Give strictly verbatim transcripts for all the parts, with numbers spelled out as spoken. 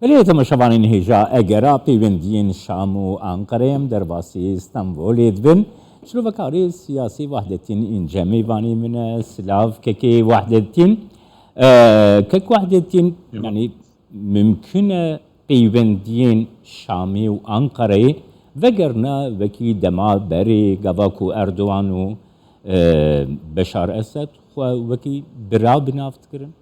Belê temaşevanên hêja, egera peywendiyên Şam û Anqerê em derbasî Stenbolê dibin. Şirovekarê siyasî Wahdetîn Înce mêvanê min e. Silav kekê Wahdetîn. E, kek Wahdetîn, Eyvallah. Yanî mimkun e peywendiyên Şamê û Anqereyê vegerine wekî dema berê, gava ku Erdogan û, e, Beşar Esed xwe wekî bira bi nav dikirin?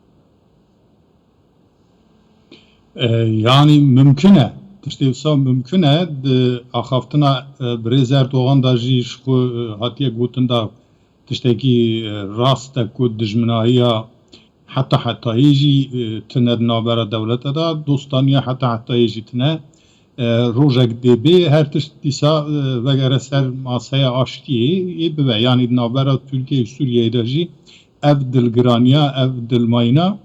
E, yanî mimkun e. Tiştê wisa mimkun e. Di axaftina, e, birêz Erdogan de jî ji xwe, e, hatiye gotin de tiştekî, e, rast e ku dijminahiya heta hetayê jî, e, tine di navbera dewlete de, dostaniya heta hetayê jî tine. E, rojek dê bê her tişt dîsa, e, vegere ser maseya aştiyê yê bibe. Yanî di navbera Tirkiye û Sûriyeyê de jî ev dilgiraniya, ev dilmayîna,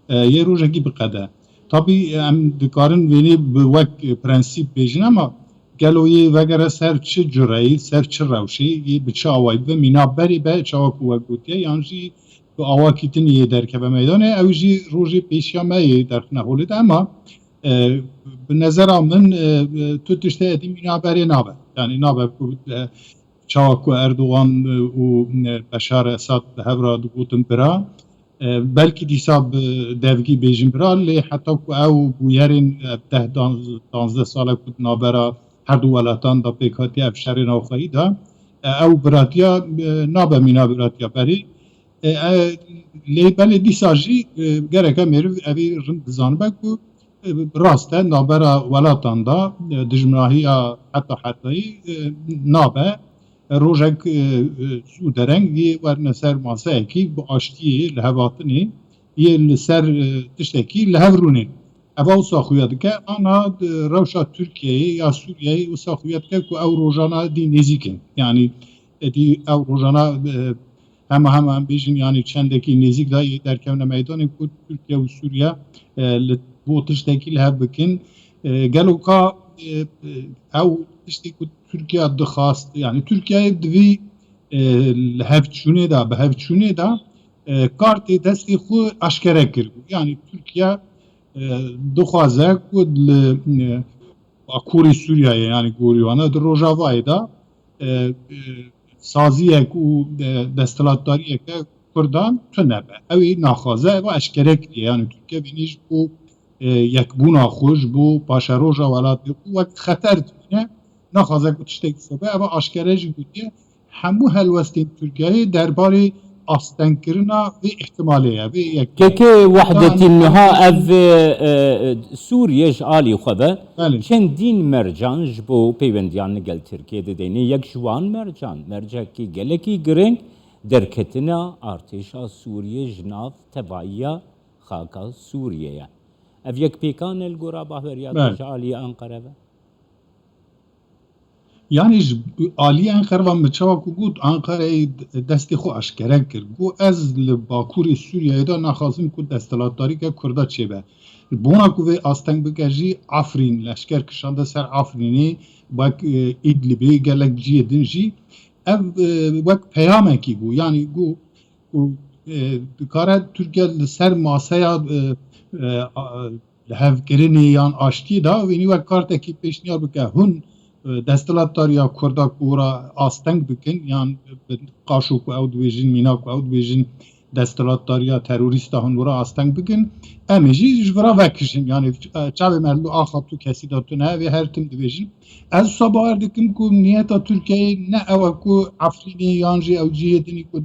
e, yê rojekî biqede. Tabî em dikarin vênê bi wek prensîp bêjin, ema gelo yê vegere ser çi cureyî, ser çi rewşê, yê bi çi awayî bibe, mîna berê be, çawa ku we gotiye, yan jî bi awakî din yê derkeve meydanê, ew jî rojê pêşiya me yê derxine holê de, ema, e, bi nezera min, e, e, tu tiştê êdî mîna berê nabe. Yanî nabe ku, e, çawa ku Erdogan, e, û, e, Beşar Esad bi hev re digotin bira, e, belkî dîsa bi devgî bêjin bira, lê heta ku ew bûyerên, e, deh dan-, danzdeh sal e ku di navbera her du welatan de pêk hatiye ev şerê navxweyî de, e, ew biratiya, e, nabe mîna biratiya berê. E, e, lê belê dîsa jî, e, gereke meriv evî rind bizanibe ku, e, rast e, navbera welatan de, e, dijminahiya heta hetayî, e, nabe. E, rojek, e, e, zû dereng yê werine ser maseyekî bi aştiyê, lihevatinê, yê li ser, e, tiştekî li hev rûnê. Eva wisa xuya dike, ana, e, rewşa Tirkiyeyê ya Sûriyeyê wisa xuya dike ku ew rojana dî nêzîk in. Yanî, e, dî ew rojana, e, hema hema em bêjin, yanî çendekî nêzîk de yê derkevne meydanê ku Tirkiye û Sûriye, e, li bo tiştekî li hev bikin. E, gelo ka, e, e, ew tiştê ku Tirkiye dixwast, yanî Tirkiye divî, e, li hevçûnê de, bi hevçûnê de, e, kartê destê xwe aşkere kiribû. Yanî Tirkiye, e, dixwaze ku li, e, Bakurê Sûriyeyê, yanî gorî wana di Rojavayê de, e, e, saziyek û, e, desthilatdariyeke Kurdan tune be. Ew ê naxwaze, ev eşkere kiriye. Yanî Tirkiye vênê ji bo, e, yekbûna xwe, ji bo paşeroja welatê xwe wek xeter dibîne. Naxwaze ku tiştekî sobe, ev aşkere jî gotiye. Hemû helwestên Tirkiyeyê derbarê astengkirina vê îhtimalê ye, vê yek. Kekê Wehdetîn, niha ev, e, e, Sûriye ji alî xwe ve Belê. Çendîn mercan ji bo peywendiyan li gel Tirkiyê dideyne. Yek ji wan mercan, mercekî gelekî girîng, derketina artêşa Sûriyê ji nav tevayiya xaka Sûriyê ye. Ev yek pêkan e li gora bahweriya te Belê. Ji alî Anqere ve? Yanî ji aliyê Enqere ve min çawa ku got, Enqereyê destê xwe aşkere kir. Got, ez li bakurê Sûriyeyê de naxwazim ku desthilatdarîke Kurda çêbe. Bona ku vê asteng bike jî Efrîn, leşker kişande ser Efrînê, wek, e, Îdlibê, gelek cihê din jî. Ev, e, wek peyamekî bû. Yanî got, û, e, dikare Tirkiye li ser maseya, e, e, a, lihevkirinê yan aştiyê de vênî wek kartekî pêşniyar bike. Hûn, e, desthilatdariya Kurda ku wira asteng bikin yan bi qaşo ku ew dibêjin, mîna ku ew dibêjin, desthilatdariya terorîsta hûn wira asteng bikin, em ê jî ji vira vekişin. Yanî, e, çavê me li axa tu kesî de tune, vê her tim dibêjin. Ez wisa bawer dikim ku niyeta Tirkiyeyê ne ew e ku Efrînê yan jî ew cihê dinî ku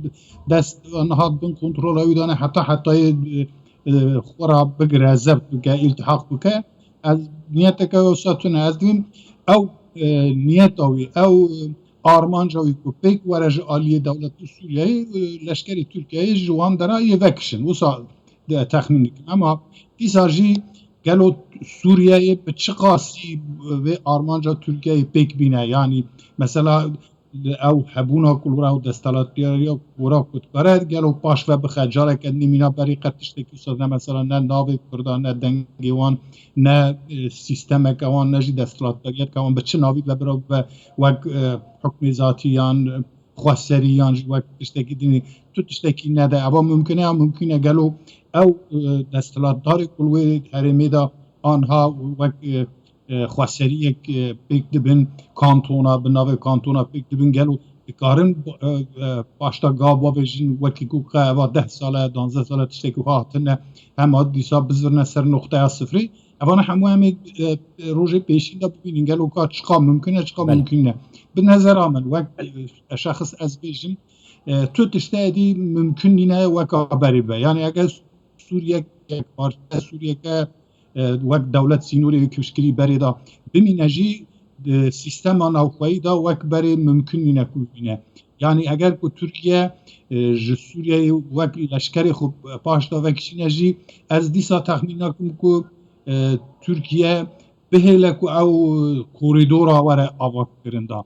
dest niha bin kontrola wî dane heta hetayê, e, e, xwe ra bigire, zebt bike, îltihaq bike. Ez niyeteke wisa tune. Ez dibim ew, e, niyeta wî, ew, e, armanca wî ku pêk were ji aliyê dewleta Sûriyeyê, e, leşkerê Tirkiyeyê ji wan dera yê vekişin. Wisa de texmîn dikim. Ema dîsa jî gelo Sûriyeyê bi çi qasî vê armanca Tirkiyeyê pêk bîne? Yanî mesela li ew hebûna ku li wira ew desthilatdariya ku wira ku dikare gelo paş ve bixe, careke din mîna berî qet tiştekî wisa ne, mesela ne navê Kurda, ne dengê wan, ne, e, sîstemeke wan, ne jî desthilatdariyeteke wan bi çi navî ve bira bibe wek, e, hukmê zatî yan, e, xweserî yan jî wek tiştekî dinê, tu tiştekî nede. Eva mimkun e ya mimkun e gelo ew, e, desthilatdarê ku li wê herêmê de anha wek e, e, xweseriyek e, pêk dibin, kantona, bi navê kantona pêk dibin, gelo dikarin e, e, paşta gav bavêjin, wekî ku qe eva deh sale, danzdeh sale tiştekî hatine, hema dîsa bizirne ser noqteya sifrê. Evana hemû em ê e, e, rojê pêşîn de bibînin, gelo ka çiqa mimkun e, çiqa Belê. mimkun ne. Bi nezera min, wek e, şexs ez bêjim, e, tu tişte edî mimkun nîne weka berê be. Yani eger Sûriyek, parçe Sûriyeke e, wek dewlet sînorê piştgirî berê de bimîne jî, e, sîstema navxweyî de wek berê mimkun nîne ku bîne. Yani eger ku Tirkiye e, ji Sûriyeyê wek leşkerê xwe paş de vekişîne jî, ez dîsa texmîn nakim ku e, Tirkiye bihêle ku ew koridora were avakirin da.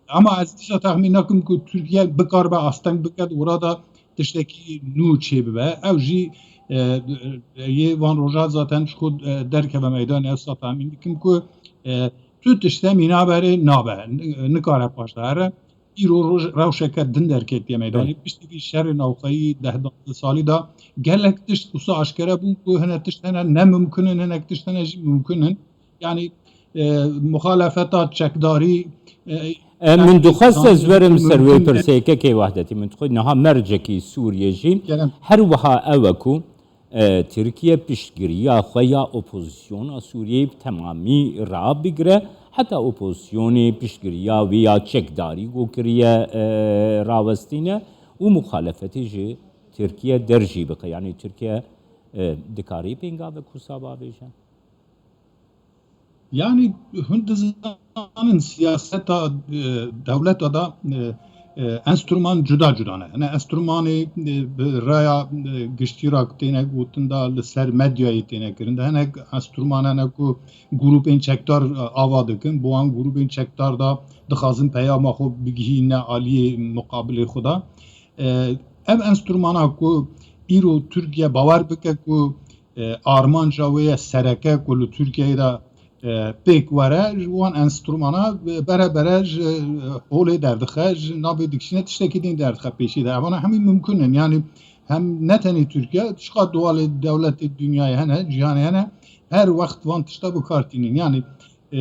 Ama ez dîsa texmîn nakim ku Tirkiye bikaribe asteng bike, di wira de tiştekî nû çêbibe. Ew jî e, yê van roja zaten ji xwe e, derkeve meydanê. Ez sa texmîn dikim ku e, tu tişte mîna berê nabe, n- nikare paşdahere. Îro roj, rewşeke din derketiye meydanê. Belê. Piştî vî şerê navxweyî deh duwazdeh salî de gelek tişt wisa aşkere bûn ku hinek tişt hene ne mimkun in, hinek tişt hene jî mimkun in. Yani e, muxalefeta çekdarî e, E, yani min dixwest ez dandirin werim ser wê mimkun e. pirsê, kekê Wehdetî, min dixwest niha mercekî Sûriyê jî Kerem. her wiha ew e ku e, Tirkiye piştgiriya xwe ya opozisyona Sûriyeyê bi temamî rabigire, heta opozisyonê piştgiriya wê ya çekdarî ku kiriye e, rawestîne û muxalefetê ji Tirkiye derjî bike. Yani Tirkiye e, dikarî pêngavek wisa bavêje? Yani hûn dizanin siyaseta e, dewleta da e, e, enstrûman cuda cuda ne. Hene enstrûmanê e, bi raya e, giştî ra têne gotin da li ser medyayê têne kirin. De hinek enstrûman hene ku grûpên çekdar e, ava dikin. Bi wan grûpên çekdar da dixwazin peyama xwe bigihîne aliyê muqabilê xwe da. E, ev enstrûmana ku îro Tirkiye bawer bike ku e, armanca wê ye sereke ku li Tirkiyeyê de e, pêk were, ji wan enstrûmana bere bere ji e, holê derdixe, ji navê dikişîne tiştekî din derdixe pêşî de. Evana hemî mimkun in. Yani hem ne tenê Tirkiye, çiqa duwalê dewletê dinyayê hene, cîhanê hene, her wext van tişta bi kar tînin. Yani e,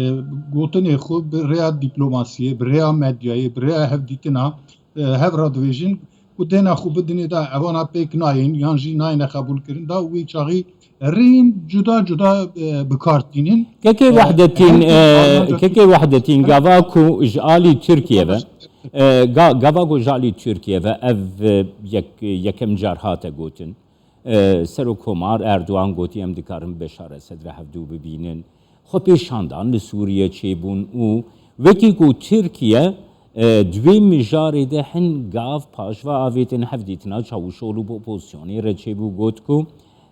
gotinê xwe bi rêya dîplomasiyê, bi rêya medyayê, bi rêya hevdîtina e, hev re dibêjin ku dêna xwe bidinê de evana pêk nayên yan jî nayêne qebûlkirin da wê çaxî rêyên cuda cuda e, bi kar tînin. Kekê E, Wehdetîn, her tim e, armanca Kekê Wehdetîn, gava ku ji alî Tirkiye ve, e, ga- gava ku ji alî Tirkiye ve ev e, yek, yekem car hate gotin. E, Serokkomar Erdogan gotiye, em dikarin Beşar Esed re hevdû bibînin. Xwepêşandan li Sûriye çêbûn û wekî ku Tirkiye e, di wê mijarê de hin gav paşva avêtin hevdîtina Çavuşoglu bi opozisyonê re çêbû, got ku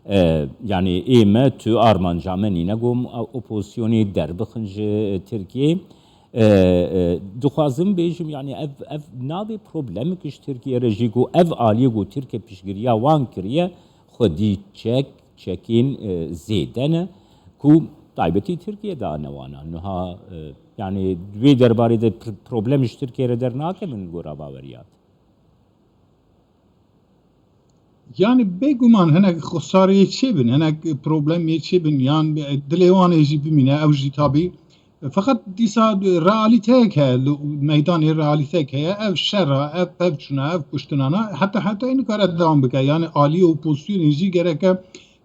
e, yani ê me tu armanca me nîne ku em opozisyonê derbixin ji Tirkiyeyê. E, e, dixwazim bêjim, yani ev, ev nabê problemek ji Tirkiye re jî ku ev aliyê ku Tirkiye piştgiriya wan kiriye, xwedî çek, çekên e, zêde ne ku taybetî Tirkiye dane wana. Niha e, yani di wê derbarê de pr- problem ji Tirkiye re dernakevin li gora baweriya te? Yani bêguman hinek xwesariyê çêbin, hinek problemê çêbin, yan dilê wan ê jî bimîne, ew jî tabî. Feqet dîsa realîteyek heye, li meydanê realîteyek heye, ev şera, ev pevçûna, ev kuştinana heta heta nikare dewam bike. Yani aliyê opozisyonê jî gereke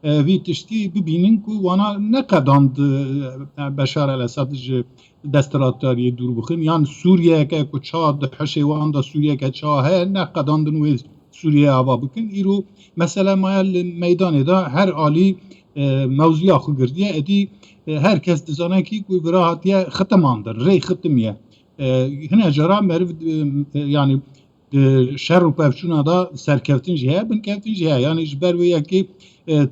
e, vî tiştî bibînin ku wana neqedand e, Beşar el Esad ji desthilatdariyê dûr bixin. Yan Sûriyeyeke ku ça di hişê wan de Sûriyeke ça heye, neqedandin wê Sûriyeyê ava bikin. Îro mesele maye li meydanê de her alî e, mewzuya xwe girtiye. Edî e, her kes dizane kî ku vira hatiye xitimandin, rê xitimiye. E, hine cara meriv e, yani di şer û pevçûna de serkeftin jî heye, binkeftin jî heye. Yani ji ber wê yekê e,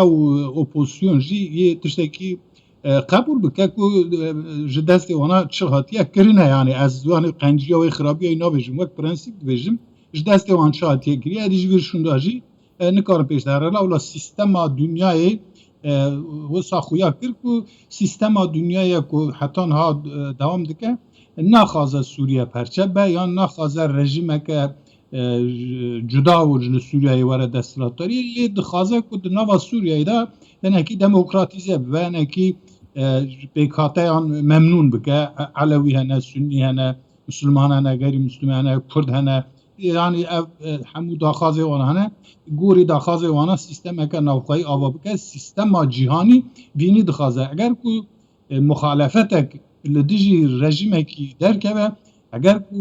ew opozisyon jî yê tiştekî e, qebûl bike ku e, ji destê wana çi hatiye kirine. Yani ez wan qenciya wê xirabiya wî nabêjim, wek prensîp dibêjim, ji destê wan çi hatiye kiriye, edî ji vir şûnda jî e, nikarin pêş de here. Lewla sîstema dinyayê e, wisa xuya kir ku sîstema dinyayê ku heta niha e, dewam dike, naxwaze Sûriye perçe be yan naxwaze rejîmeke e, cuda û ji li Sûriyeyê were desthilatdariyê, lê dixwaze ku di nava Sûriyeyê de hinekî demokratîze bibe, hinekî e, ji pêkhateyan memnûn bike. E, Elewî hene, Sunnî hene, Musulman hene, Gayrimüslim hene, Kurd hene. Yanî ev e, hemû daxazê wan hene. Gorî daxazê wana sîstemeke navxweyî ava bike. Sîstema cîhanî vînî dixwaze. Eger ku e, muxalefetek li dijî rejîmekî derkeve, eger ku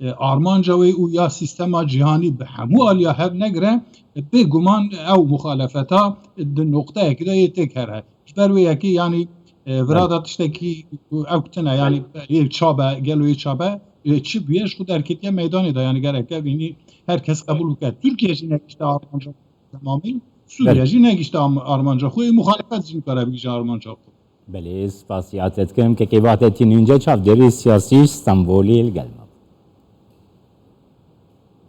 e, armanca wê û ya sîstema cîhanî bi hemû aliya hev negire, e, bêguman ew muxalefeta di noqteyekî de yê têk here. Ji ber wê yekê, yanî e, virada tiştekî ku ew tine, yanî yê çabe, gelo yê çabe, e, çi bûye ji xwe derketiye meydanê de, yanî gereke vînî her kes qebûl bike. Tirkiye jî negişte armanca temamî, Sûriye jî negişte am- armanca xwe, muxalefet jî nikare bigihîje armanca xwe. Belê, spasiya te dikim, kekê vate tî nûnce çavdêrî siyasî Stenbolî li gel me.